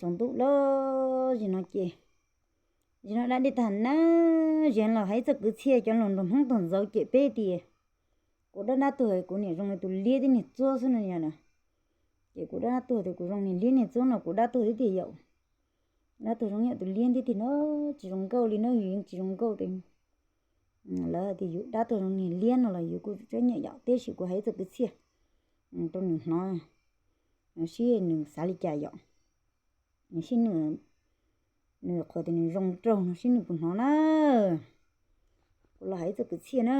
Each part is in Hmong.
Tsaus ntuj lawm, zim no ces, zim no dab dej tag na, zim los hais txoj kwv txhiaj cov lus nrog Hmoob tug ntxauv cem peb tias kuv dab dab tuag kuv niam zoo li tus liab tib niag txuab xwb no yom. Ces kuv dab dab tuag tias kuv zoo niag liab niag txuab no kuv dab tuag tib tiag yom. Dab tuag zoo yam tus liab tib tiag no, tsis zoo nkauj li na, yeej tsis zoo nkauj tias lawv tias yus dab tuag zoo niag liab no los yus kuj tseem nyiam yom, tiam sis kuv hais txoj kwv txhiaj rau nws hnov seb nws xav li cas yom. Seb nws, nws qhuas tias nws zoo nraug no seb nws puas hnov na. Kuv los hais txoj kwv txhiaj na.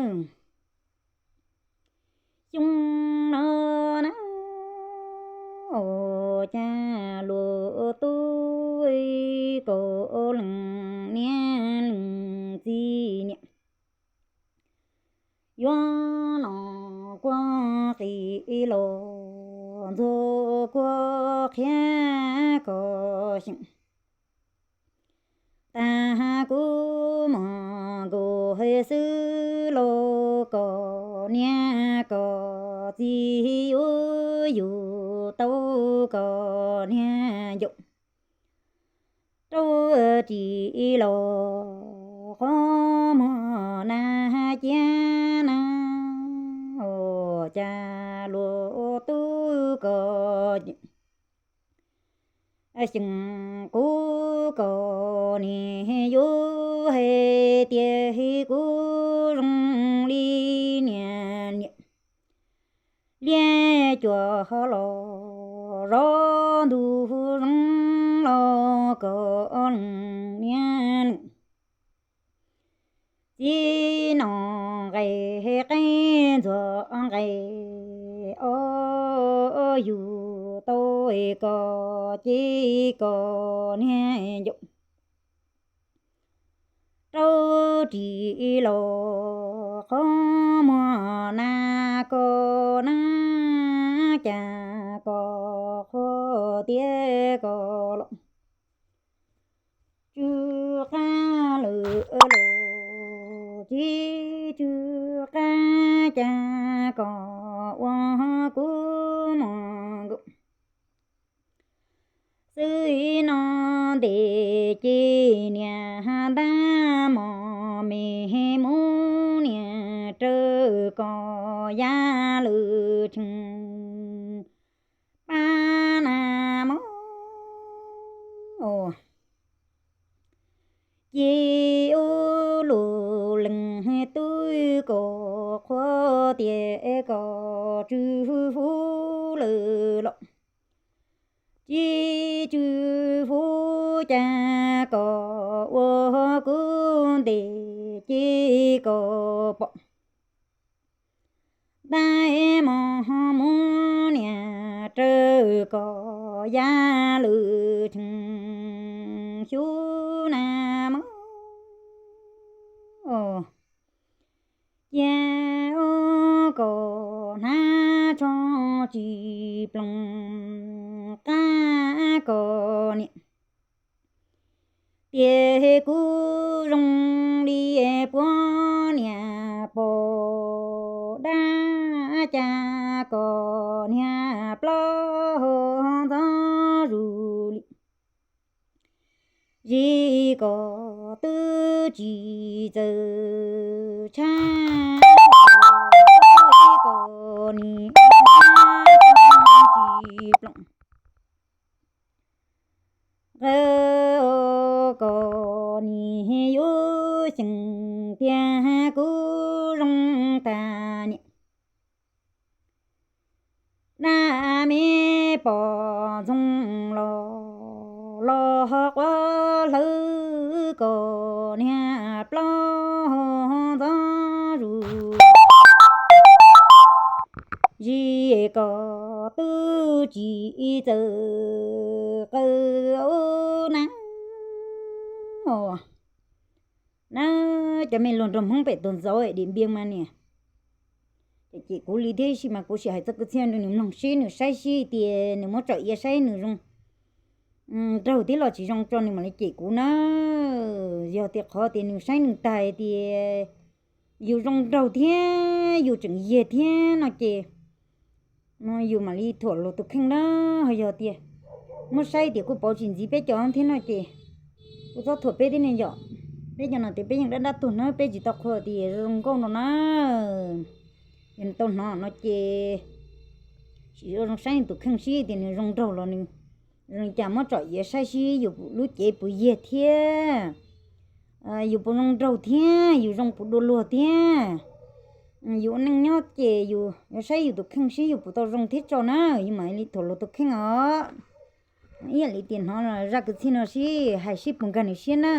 Xyoo no na, ua cas luag tub kaus leej niam leej txiv niam, yuav no kuaj qis los ntxuag kuaj qhia kom xyeem. Tag kuv muag nkaus xwb los kom niam kom txiv yuav yug tau kom niag ncaum rau ris los qhov muag na cia na, ua cas luag tub kom xyeem kuv kom niag yuav hais tias kuv zoo li niag niam liab cuag los zov ntug zoo los kom leej niam leej txiv no nqaij qeej ntxuag nqaij ob yug tau kom ces kom niag ncaum rau ris los qhov muag na kom na cas kom qhuas tias kom los tsw qab lawm los tsis tsw qab cas kom ua kuv muag nkaus xwb no ntes ces niam ntab mos me mus niam raws kom ya lwm tseem pab na mos ces ub lug leej tub kom qhuas tias kom tsw fuv lawm los tsis tsw fuv cas kom ua kuv ntes ces kom pom ntab mos mus niam raws kom ya lwm tseem xyuv na mos cia kom hnab tsho tsis ploom qab kom niam tias kuv zoo li puab niam pom dab cas kom niag plaub hau ntxob zus li zis kom twb tsis txawj tshab kom nim tsis ploom nqawd kom nim yuav xyeem tias kuv zoo tag niam dab me pom ntxoog los los quav hlawv kom niag plaub hau ntxob zus zis kom twb tsis txawj qawv na. Na cov me luag nrog Hmoob pem tuag ntxauv Dim Npias mas niam, ces cem kuv li thiab sis mas kuv sim hais txoj kwv txhiaj rau nws mloog seb nws saib seb tias nws muab tsom iav saib nws zoo nraug thiab los tsis zoo tso nws mam li cem kuv na. Yog tias qhov tias nws saib nws tag tias yus zoo nraug thiab yus tseem yag thiab no ces yus mam li thuam luag tus kheej na. Ho yog tias Muab saib tias kuj pauv tsis ntxiv peb cov thiab no ces kuj txhob thuam peb thiab ne yom. Peb cov no tias peb yeej dab dab tuag na, peb tsis tau qhua tias zoo nkauj no na. Yog nws tau hnov no ces sim zoo saib nws tus kheej sib tias nws zoo nraug los nws zoo cas, muab tsom iav saib sib yus lub cev puas yiag thiab yus puas zoo nraug thiab yus zoo puas dua luag thiab. Yus ua neej nyob ces yus yuav saib yus tus kheej sib yus puas tau zoo thiab tso na, yus mam li thuam luag tus kheej os. Ib yam li tias hnov zaj kwv txhiaj no sib hais sib puas nkag nws siab na.